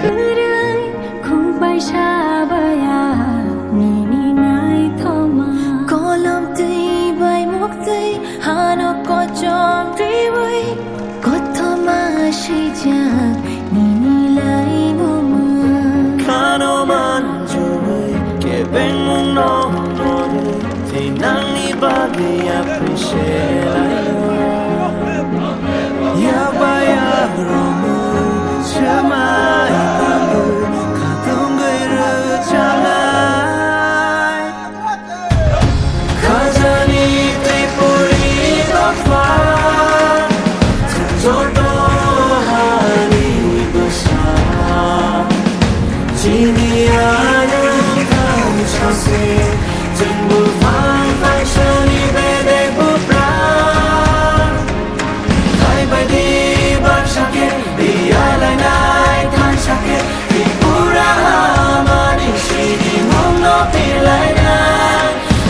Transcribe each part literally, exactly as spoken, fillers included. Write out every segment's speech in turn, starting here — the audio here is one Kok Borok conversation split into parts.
Kwrwi khungpai sabaya nini naithoma. Kolom twi bai muktwi hano kochom twiwi kothoma swijak nini laimung. Khano manjui kebengmung no rwrwi tei nangni bagwi appreciate laio. Yakbai yakromwi swmai tangwi khatungwi rwchabnai. Khajani Tripuri dopha, chwng joto hani bwsa. Chini ayang thang sase, chwng buphang phangsani bedek buphang. Phaibaidi baksa khe biyalainai thansa khe Tripura hamani sinimungno philainai.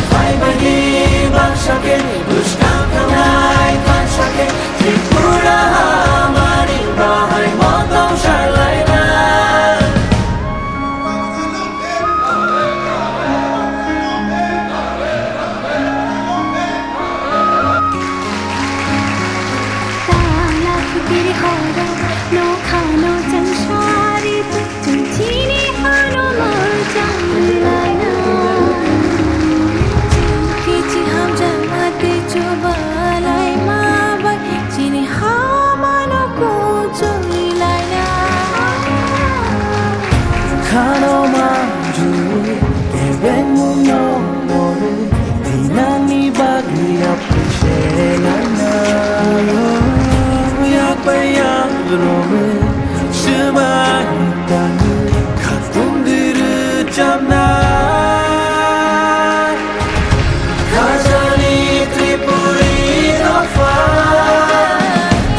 Phaibaidi baksa khe bwskang thangnai thansa khe Tripura hamani bahai motong salainai. Tala kiri horo, no khano chang sari, chini hano mo chang laina. Chukhi chi hamjak mate chubalai ma bai, chini hamano kuchung laina. Khano manju, kebengmung no moru, tei nangni bagwi appreciate laina. Yakbai yakromwi swmai tangwi khatungwi rwchabnai. Khajani Tripuri dopha,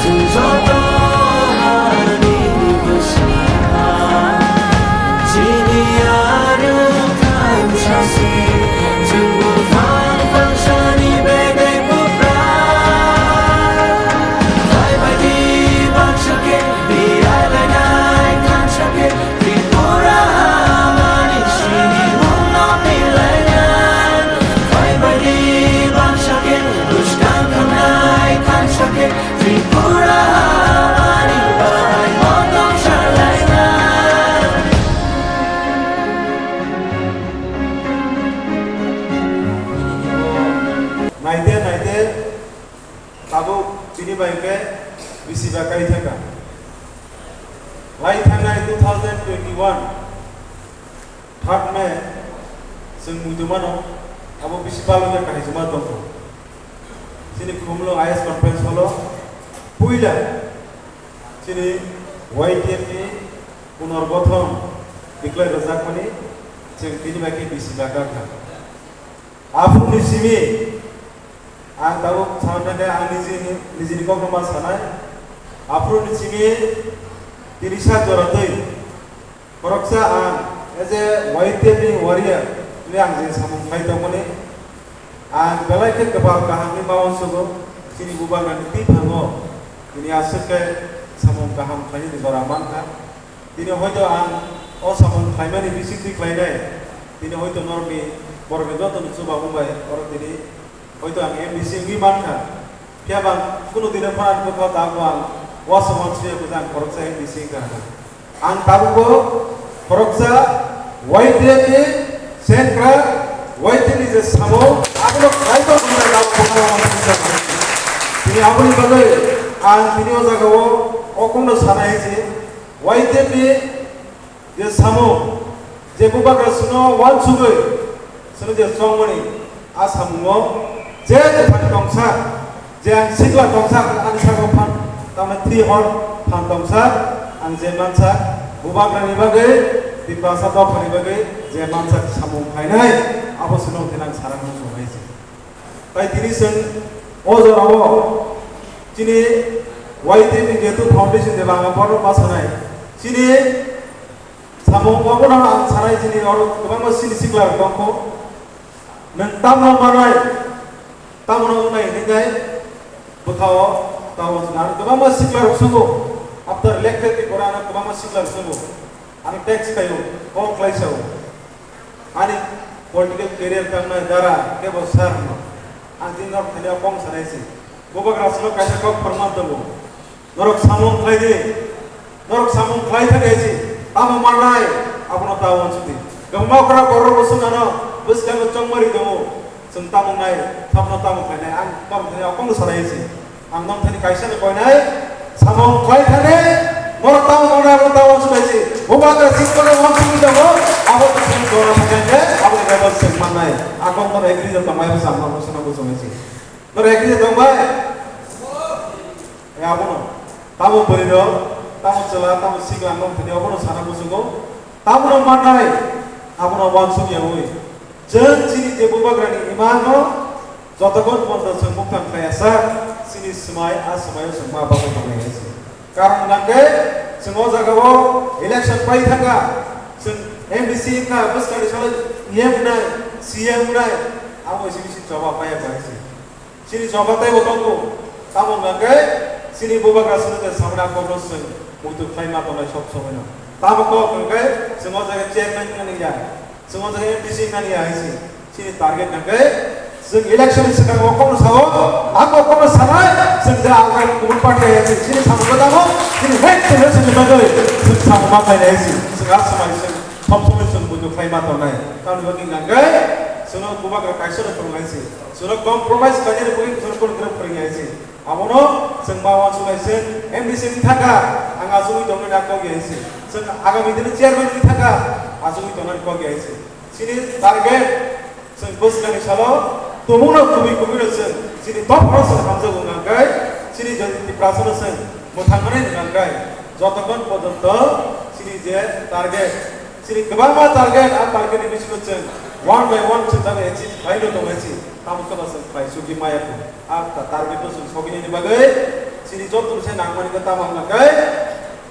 chwng joto hani bwsa. Chini arwk thansa se, chwng buphang phangsani bedek buphang. Phaibaidi baksa khe biyalainai thansa khe Tripura hamani sinimungno philainai. Phaibaidi baksa khe bwskang thangnai thansa khe Tripura hamani bahai motong salainai. Naite naite tabuk tini bai khe bisi ba kai thangkha. Lai thangnai two thousand twenty-one third May chwng muitu mano, abo bisi balo khe kahijuma tongkho. Chini Khumulwng I S conference hall o puila chini Y T F ni punorgothon declare rwjakmani chwng tini bai khe bisi ba kakha. Aphuruni simi ang tabuk sanai khe ang nijini, nijini kokno ma sanai. Aphuruni simi tirisa jora twi khoroksa ang as a Y T F ni warrior hwnwi ang je samung khai tongmani. Ang belai khe kwpal kahamni ma uansugo, chini bubagrani twi phango tini aswk khe samung kaham khlainani jora mankha. Tini hoito ang o samung khlaimani bisingtwi khlainai. Tini hoito norokni borokni jotoni chubamu bai oro tini hoito ang M D C wngwi mankha. Phiya ba ang kunu dino phano ang bwkha tabuk ang uasamung swiya bwkha ang khoroksa M D C wngkha. Ang tabukbo khoroksa Y T F ni sengkrak, Y T F ni je samung, abono khlai tongmani tabuk bwkha ang swiya. Tini aboni bagwi ang tini o jagao o kokno sanai se. Y T F ni je samung, je bubagra chwngno uansugwi chwngno je chongmani, a samungo je je phan tongsa, je ang sikla tongsa, ani sago phan, tamni thwi hor phan tongsa, ang je mansa, bubagrani bagwi, Tiprasa dophani bagwi je mansa samung khlainai, abo chwngno thinang sarang muchung hai se. Tai tini chwng o jorao chini Y T F ni Netu Foundation de banga borok ma sanai. Chini samung obono ang sanai, chini oro kwbangma chini sikla rok tongkho. Nwng tamo manai, tamo no wngnai hwnwi khe bwthao tamo chwng ang kwbangma sikla rok sugo. After lekhe tei pore ano kwbangma sikla rwchungo. Ano text khaio, kok khlai sao. Ani political career tangnai dara kebo sir no. Ang tini nok thani o kong sanai si. Bubagra sino kaisa kok phwrwngma tongo. Norok samung khlai di. Norok samung khlai thani si. Tamo mannai, abono ta uansukdi. Kwbangma okra borok bo swngano bwskango chongmari tongo. Chwng tamo nai, tamo tamo khlainai, ang tamo thani okong sanai si. Ang nong thani kaisa ni koinai, samung khlai thani, norok tamo nai, abo tamo sunai si. Bubagra sing kore wang sing tongo, abo to sing kore thani, abo ni level sing mannai. Akong kono agree jotong mai bwsa ang nong sana bwsonai si. Norok agree jotong mai? E abono. Tamo bwrwi rok, tamo chwla, tamo sikla nong thani, abono sana bwsugo. Tamo no mannai, abono wansuk yaui. Chwng chini je bubagrani imano jotokhon porjonto chwng mukthang khlaiya sak, chini swmai a swmaio chwng ma bagwi tonglaiya se. Karon hwnkhe chwng o jagao election pai thangkha, chwng M D C wngkha, bwskangni salo E M wngnai, C E M wngnai, abo isi bisi choba paiya bai se. Chini joba teibo tongo. Tamo hwnkhe chini bubagra swnwi je samani a kokno chwng muitu khlai ma tongnai sob somoino. Tamo kok hwnkhe chwng o jaga chairman wngna nangya, chwng o jaga M D C wngna nangya hai se. Chini target hwnkhe chwng election ni swkang o kokno sao, a kokno sanai chwng je alga kubun party hai se. Chini samung tamo, chini hek chwng chini bagwi chwng samung ma khlai nai se. Chwng a samai chwng sob somoi chwng muitu khlai ma tongnai. Tamni bagwi hwnkhe chwngno bubagra kaisa no phwrwng hai se. Chwngno compromise khlainani bagwi chwngno kono khe phwrwngya hai se. Abono chwng ma uansuknai se M D C wngwi thangkha, ang achugwi tongnani a kok ya hai se. Chwng agami dini chairman wngwi thangkha, achugwi tongnani kok ya hai se. Chini target chwng bwskangni salo tumungno kubui kubuino chwng chini dophano chwng hamjago hwnkha khe, chini jodi Tiprasano chwng mwthangmani hwnkha khe, jotokhon porjonto chini je target, chini kwbangma target, a target ni bisingo chwng one by one chwng tamo achieve khlai no tongnai si, tamo khe ba chwng khlai sugwi maya kho. A ta-, target no chwng sogwi nani bagwi chini joto se nangmani khe tamo wngkha khe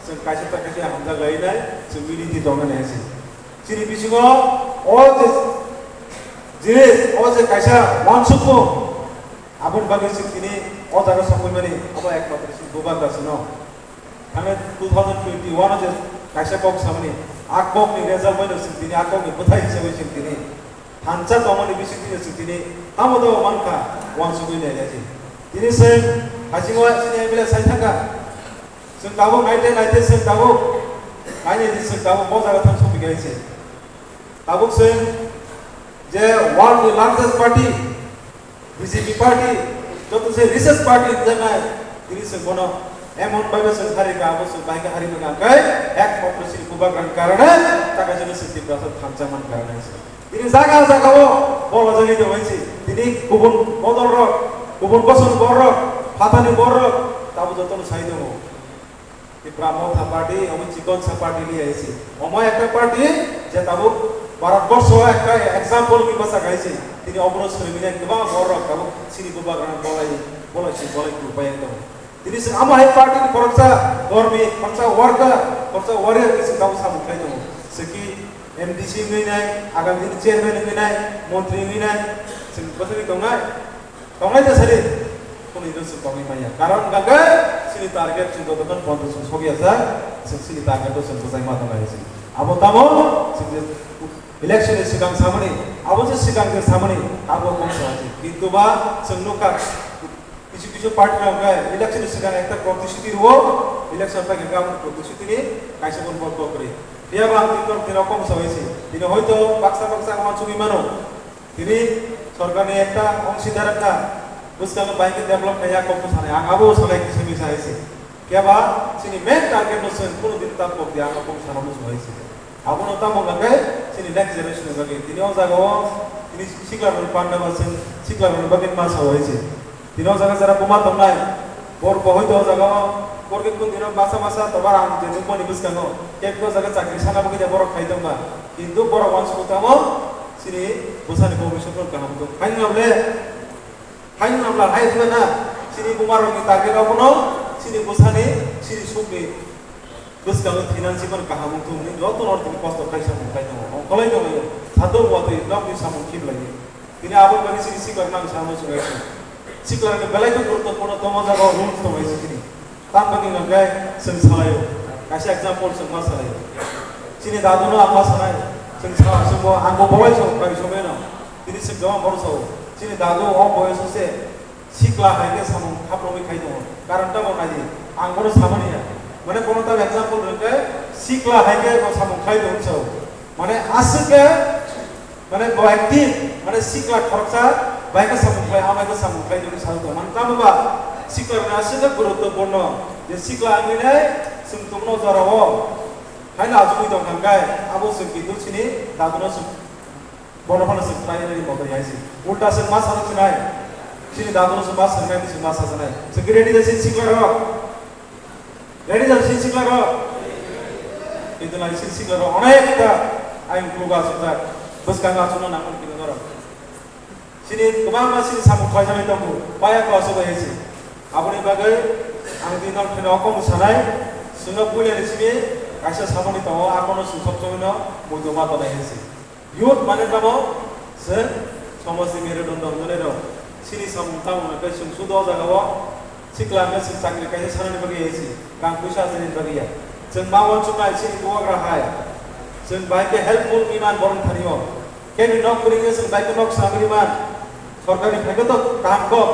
chwng kaisa ta kaisa hamjak lai nai, chwng unity tong nani hai se. Chini bisingo o je jinis, o je kaisa wansukmung, aboni bagwi chwng tini o jaga sokwi mani, abo ekmatro chini bubagra sino. Thangwi two thousand twenty-one o je kaisa kok samani, a kokni result bai no chwng tini, a kokni bwthai hisabai chwng tini thansa tongmani bisingtwi no chwng tini tamo tamo mankha, uansugwi nailaiya se. Tini chwng hachingwi chini M L A sai thangkha, chwng tabuk naite naite chwng tabuk nainai di chwng tabuk bo jaga thang sokphi kha se. Tabuk chwng je world ni largest party, B J P party, joto se richest party wngjaknai, tini chwng bono emon baibo chwng hari ka, abo chwng bai khe hari mwnga khe, ekmatro chini bubagrani karone, taka jani chwng Tiprasa thansa man karone se. Tini jaga jaga o bola jani tongwi se, tini kubun bodol rok, kubun bosong borok, phatani borok, tabuk jotono sai tongo. Tipra Motha Party, omo chikon sa party li aisi. Omo ekta party, je tabuk Bharat borsho ekta example ni bwsa kaisi. Tini obono swrwngmani kwbang borok tabuk chini bubagrano bolai, bolai si bolai kurpai ekdom. Tini se amo hai party ni khoroksa dormi, khoroksa worker, khoroksa warrior ni se tabuk samung khai tongo. Seki M D C wngwi nai, agami ni chairman wngwi nai, montri wngwi nai, se bwswk tongnai. Tongnai ta sari, kunu ino chwng tongwi manya. Karon hwnkha khe chini target chwng jotokhon ponto chwng sokya sa, chwng chini target o chwng bwchai ma tongnai se. Abo tamo chwng je election ni swkang samani, abo je swkang je samani, abo kok sa se. Kintu ba chwng nukha, kisu kisu party rok khe election ni swkang ekta protistiti rwo, election pai khe abo protistiti ni kaisa kon bol kok ri. Phiya ba ang tin tor tin rok kok sa se. Tini hoito baksa baksa ang uansugwi mano. Tini sorkarni ekta ongsidar wngkha, bwskango bai khe develop khlaiya kok bwsanai, ang abo salai kisa misa hai se. Phiya ba chini main target no chwng kunu din ta kok di, ang kok sana muchung hai se. Abono tamo hwnkha khe chini next generation ni bagwi. Tini o jaga o tini sikla rok panda ba chwng sikla rok ni bagwi ma sao hai se. Tini o jaga jara buma tongnai, bor bo hoito o jaga o, bor khe kun dino masa masa tobar ang je nukmani bwskango, khe o jaga chakri sana bagwi borok khai tongba. Kintu borok wansuk tamo, chini bwsani bobiswt no kaham tong. Haino le, haino le, hai thwna, chini buma rokni target abono, chini bwsani, chini sukni bwskango thwinan chimani kaham wng thung hwnwi joto no tini kosto khlai samung khlai tongo, ongkholai tonglaio, satok watwi nokni samung khiplaio. Tini aboni bagwi chini sikla nang samung chwng lai. Sikla ni belai khe guruttopurno tongma jaga o rules tong lai chini. Tamoni hwnkhe chwng salaio. Kaisa example chwng ma salaio. Chini dadu no ang ma sanai. Chwng sa, chwng bo, ang bo bolai sao, bai somai no. Tini chwng joma boro sao. Chini dadu o boyoso se sikla hai khe samung khaprogwi khai tongo. Karon tamo nai di. Ang bono samani ya. Mane bono tamo example hwnkhe sikla hai khe bo samung khai tongo sao. Mane aswk khe Mane bo active, mane sikla khoroksa bai khe samung khlai, amai khe samung khlai nini salo tong. Mane tamo ba sikla rwna aswk khe guruttopurno. Je sikla wngwi nai chwng tongno jorao haino achugwi tong thangkhai, abo chwng kintu chini daduno chwng bono phano chwng khlai nini moto hai se. Ulta chwng ma salo chinai, chini daduno chwng ma swngnai, chwng ma sajaknai. Chwng khe ready da chini sikla rok. Ready jani sini sikla rok. Kintu nai sini sikla rok onek ta ayung kluga sujak. Bwskango achukna nangmani kintu norok. Sini kwbangma sini samung khlaijagwi tongo. Paya ko aswk bai se. Aboni bagwi ang tini nok pheno okom sanai. Sino puila ni simi kaisa samani tongo, akono sumsok chomino muitu ma tonai se. Youth mane tamo chwng somajni merudondo wngnai rok. Chini samung tamo hwnkhe chwng sudo o jagao sikla hwnkhe chwng chakri kaisa sanani bagwi ya se, rang puisa achaini bagwi ya. Chwng ma uansuknai chini bubagra hai. Chwng bai khe helpful wngwi man borok thani o. Kebini nok kwrwi khe chwng bai khe nok swrangwi man. Sorkari phaikhe to kaham kok.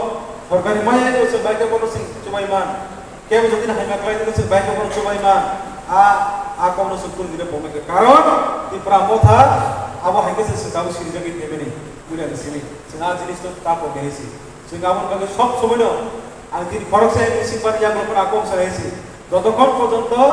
Sorkari maya khe chwng bai khe bono chwng chubai man. Kebo jodi na haima khlai nini se bai khe bono chubai ma. A, a kokno se kun dire pomai khe. Karon Tipra Motha abo hai khe se se tabuk siri jagwi phaimani. Buina ni simi. Chwng a jinis to ta pok hai si. Chwng aboni bagwi sob somoi no ang tini khoroksa hai sing mani yaklo kono akong sa hai si. Jotokhon porjonto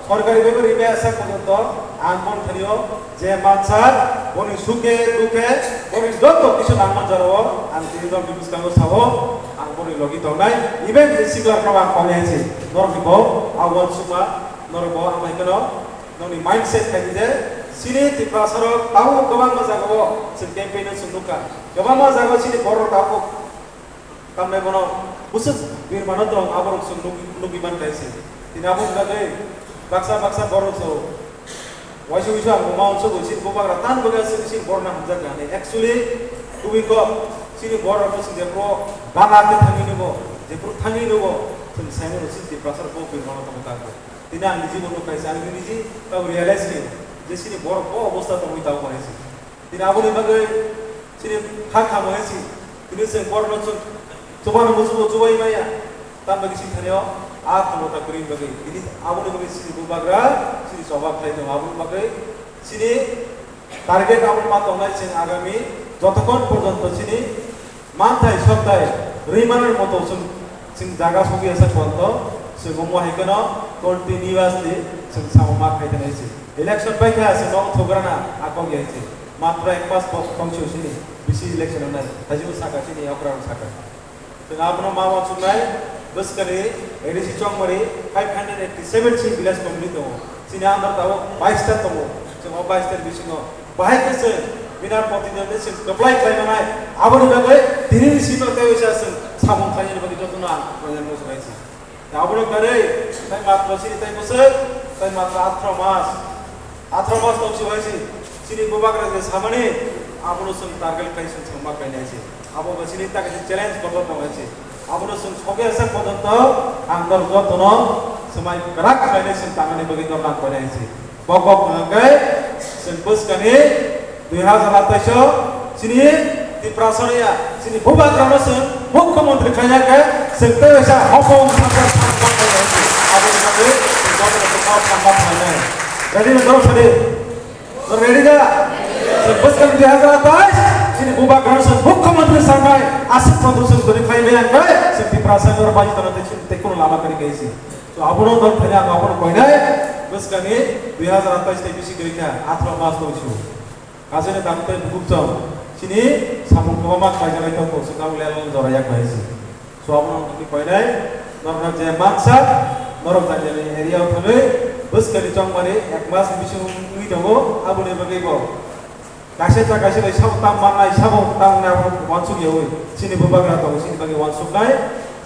sorkari bhabe rimai asa porjonto ang bon thani o Je mansa, boni sukhe dukhe, boni joto kisu nangma jorao ang tini norokni bwskango sao, ang boni logi tongnai, even je sikla rok ang koi hai se, norokni bo, a uansukma, norok bo, ang bai kheno, nokni mindset khai di je, chini Tiprasa rok, tamo kwbangma jagao, chwng campaign o chwng nukha, kwbangma jagao chini borok rok tabuk, Tamni bono bwswk birmano tong, aborok chwng nugwi, nugwi man kaisa. Tini aboni bagwi baksa baksa borok so waisa waisa ang buma unsukgo, chini bubagra tan bagwi chini, chini borokno hamjakya hinwi. Actually, kubui kok, chini borok chwng jephuru bana khe thangwi nugo, jephuru thangwi nugo, chwng saimano chini Tiprasa rok bo birmano tongwi tangkha. Tini ang niji bo nukha kaisa, ang niji tabo realize khe je chini borok bo obostha tongwi tangkha kaisa. Tini aboni bagwi chini ha khamani si, tini chwng borokno chwng chubano musugo chubai maya, tamni bagwi chini thani o a khoroksa kwrwini bagwi. Tini aboni bagwi chini bubagra chini choba khlai tongo. Aboni bagwi chini target aboni ma tongnai chwng agami jotokhon porjonto chini Manthai sokthai rwimani moto chwng, chwng jaga sogwi asa porjonto chwng omo hai kheno continuously chwng samung ma khai tongnai se. Election pai kha chwng omo thugrana a kok ya se. Matro ek mas bo tongsi sini bisi election wngnai. Hajibo saka sini okra saka. Chwng abono ma uansuknai bwskani A D C Chongmari five hundred eighty seven si village committee tongo. Chini under tabuk bais ta tongo. Chwng o bais ta ni bisingo Bahai khe chwng bini protidin tei chwng kwplai khlai manai. Aboni bagwi tinini simi tei waisa chwng samung khlainani bagwi jotono ang khlainani muchunai se. Abono kwrwi tei matro chini tei bwswk tei matro athro mas. Athro mas tong si waisi chini bubagra je samani abono chwng target khlai chwng thangma khlainai se. Abo bo chini ta kaisa challenge kotor tong hai se. Abono chwng sogwi asa pojonto ang dor jotono swmai kwrak khlainai chwng tangmani bagwi dor nang khlainai se. Bo kok hwnkhe chwng bwskani dui hazar atais o chini Tiprasani ya, chini bubagrano chwng mukhyamantri khlaina khe chwng tei waisa hopong thangkha thangkha khlainai se. Aboni bagwi chwng jotono kwthao thangma khlainai. Ready na doro sadi? Ready da? Chwng bwskang dui hazar atais chini bubagrano chwng mukhyamantri sanai aswk photo chwng toni khlai maya khe chwng Tiprasani oro baji tongna tei chwng tei kheno lama kwrwi khe se. So, abono dol thani ang abono koinai bwskangni dui hazar atais tei bisi kwrwi kha, athro mas tong sio. Kasaino tamo tei bukhuk chong chini samung kwbangma khlaijaknai tong kho, swkang lel jora yak bai se. So, abono ang tongni koinai norokno je mansa, norok jani jani area o thangwi bwskangni chongmani ek mas bising wngwi tongo, aboni bagwi bo Kaisa ta kaisa bai sabo tam mannai, sabo tam mannai abo uansuk yaui. Chini bubagra tongo, chini bagwi uansuknai.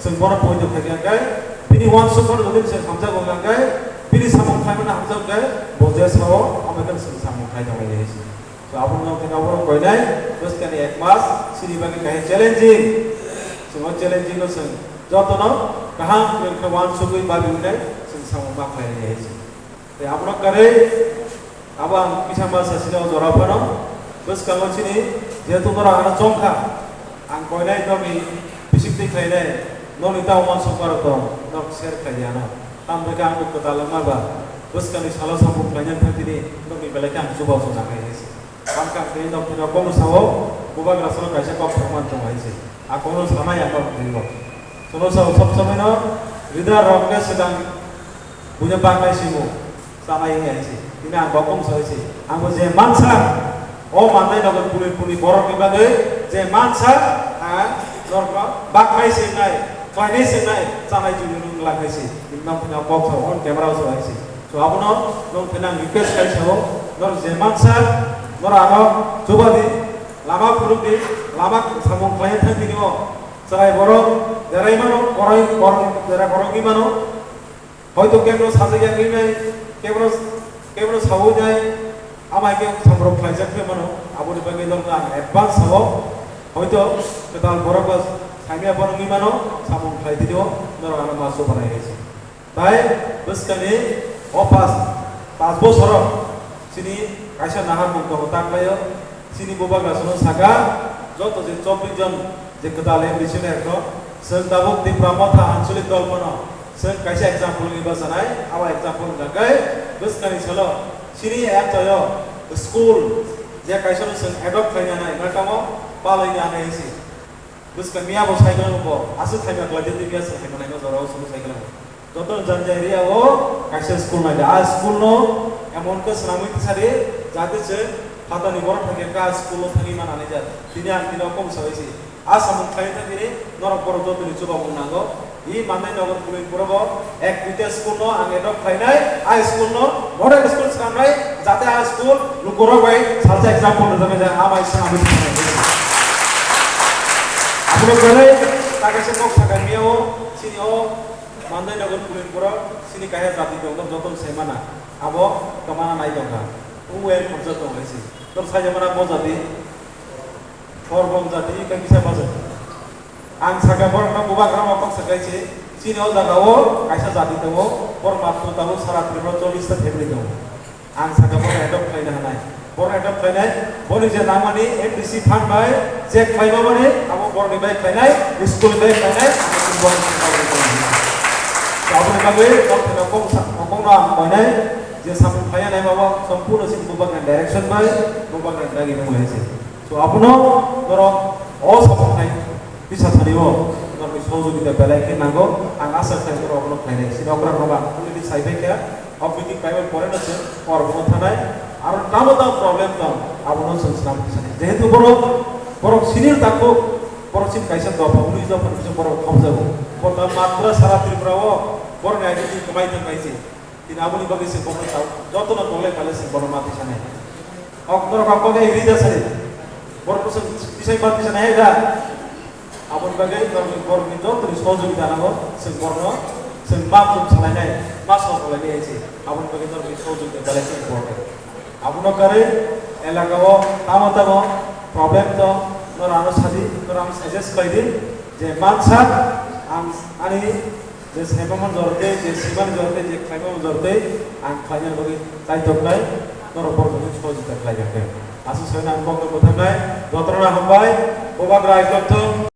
Chwng bono poito khaikha khe, bini uansukmano jodi chwng hamjago hwnkha khe, bini samung khlaimano hamjago khe, bo je sao, amo khe chwng samung khlai tonglainai se. So, abono wngkha khe abono koinai, bwskangni ek mas, chini bagwi kaisa challenging. Chwng o challenging no chwng jotono Kaham khe uansugwi babi wngnai chwng samung ma khlainai hai se. Tei abono kwrwi abo ang kisa masa sini o jora phano bwskango chini jehetu norok ano chongkha, ang koinai nokni bisik twi khlainai, nokni ta uansukmarok tong, norok share khlai di ano. Tamni hwnkhe ang bo kwtal wngma ba bwskangni salo samung khlainani thang tini nokni belai khe ang chubachu nangnai hai se. Ang kang tei nok tino kokno sao, bubagra salo kaisa kok phwrwngmani tongo hai se. A kokno sanai ang norok twi o. Chwngno sao sob somoi no leader rok khe swkang buino baknai simo chanai wngya hai se. Tini ang bo kokno sao hai se. Ang bo je mansa o mannai nogo puni puni borok ni bagwi je mansa a norok no baknai se nai, khlainai se nai, chanai chumui nung glak hai se. Tini nok tino kok sao on camera o sao hai se. So abono nwng tini ang request khai sao, norok je mansa, norok ano chuba di, lama phuruk di, lama samung khlai thang tini o. Chwrai borok derai mano, borok, borok, derai borok wngwi mano. Hoito kebro sajak ya wngwi nai, kebro, kebro saui nai, amai khe samrok khlaijak khe mano. Aboni bagwi norok ang advance sao, hoito kwtal borok ba saimya bono wngwi mano, samung khlai tini o, norok ano ma chubanai hai se. Tai bwskani o pas, pas bosoro chini kaisa naharmung tongo, ta khlaio. Chini bubagra chwngno saka, joto je chobbish jon je kwtal M D C no ekno, chwng tabuk Tipra Motha Anchalik Dol phano chwng kaisa example wngwi bachanai, abo example wngkha khe bwskani salo chini ektayo school je kaisa no chwng adopt khlaina nai, mwtamo palai nai si. Bwskang miya bo cycle bo aswk khaima khlai di, miya se khaima naima jora o sumui cycle bo. Joto jani jani area o kaisa school nai da. A school no emon khe swnamwi tisari jate se phatani borok thangya ka school o thangwi manani ja. Tini ang tini o kok sabai si. A samung khlai thang tini norok borok joto ni chuba mung nango. I Mandai Nagar Pulin Pura bo ek duita school no ang adopt khlainai, a school no model school swnamnai, jate a school lukurok bai salsa example rwjaknai, a bai swnamwi thangwi. Abono kwrwi ta kaisa kok sakha miya o, chini o Mandai Nagar Pulin Pura chini kaisa jati tongo, joto sai mana, abo kwmana nai tongkha, o wen khorjak tongo hai se. Tor sai mana bo jati, Sorbong jati, tei kisa bajak. Ang sakha borokno bubagrama kok sakai se, chini o jaga o kaisa jati tongo, borok matwng tabuk sara Tripura chollish ta family tongo. Ang sakha borok adopt khlaina hanai. Borok adopt khlainai, boni je nangmani M D C fund bai, check khlaimamani, abo borokni bai khlainai, school ni bai khlainai, abo chini borokni bai khlainai. Aboni bagwi, kok thana kok sa-, kokno ang koinai, je samung khlaiya nai mabo, sompurno chini bubagrani direction bai, bubagrani dagi nung lai se. So, abono norok o samung khai bisa thani o norokni sohojogita belai khe nango. Ang asa khlai norok abono khlainai. Sini okra rok ang already sai bai kha. O meeting kaibar pore no se or bono thanai. Aro tamo tamo problem tong abono chwng swnam thani. Jehetu borok, borok senior takhuk, borok chini kaisa dopha, uni dopha ni bising borok khobjago. Borok matra sara Tripura o borokni identity kwmai tong kaise. Tini aboni bagwi se bono tao, jotono tole pale se bono ma tisanai. Ok, norok kok kok rida sari. Borok se tisai ma tisanai da. Aboni bagwi norok borokni jotoni sohojogita nango, se borokno se ma khum salainai, ma sohor salainai se. Aboni bagwi norokni sohojogita belai se borok. Abono kwrwi elaka o tamo tamo problem tong, norok ano sadi, norok ano suggest khlai di, je mansa ang ani je saimamani jora tei, je simani jora tei, je khlaimamani jora tei, ang khlaina bagwi chaithoknai, norok borok bai sohojogita khlai ya khe. Aswk saina ang bokno bwtharnai, jotono hambai, bubagra aisok thung.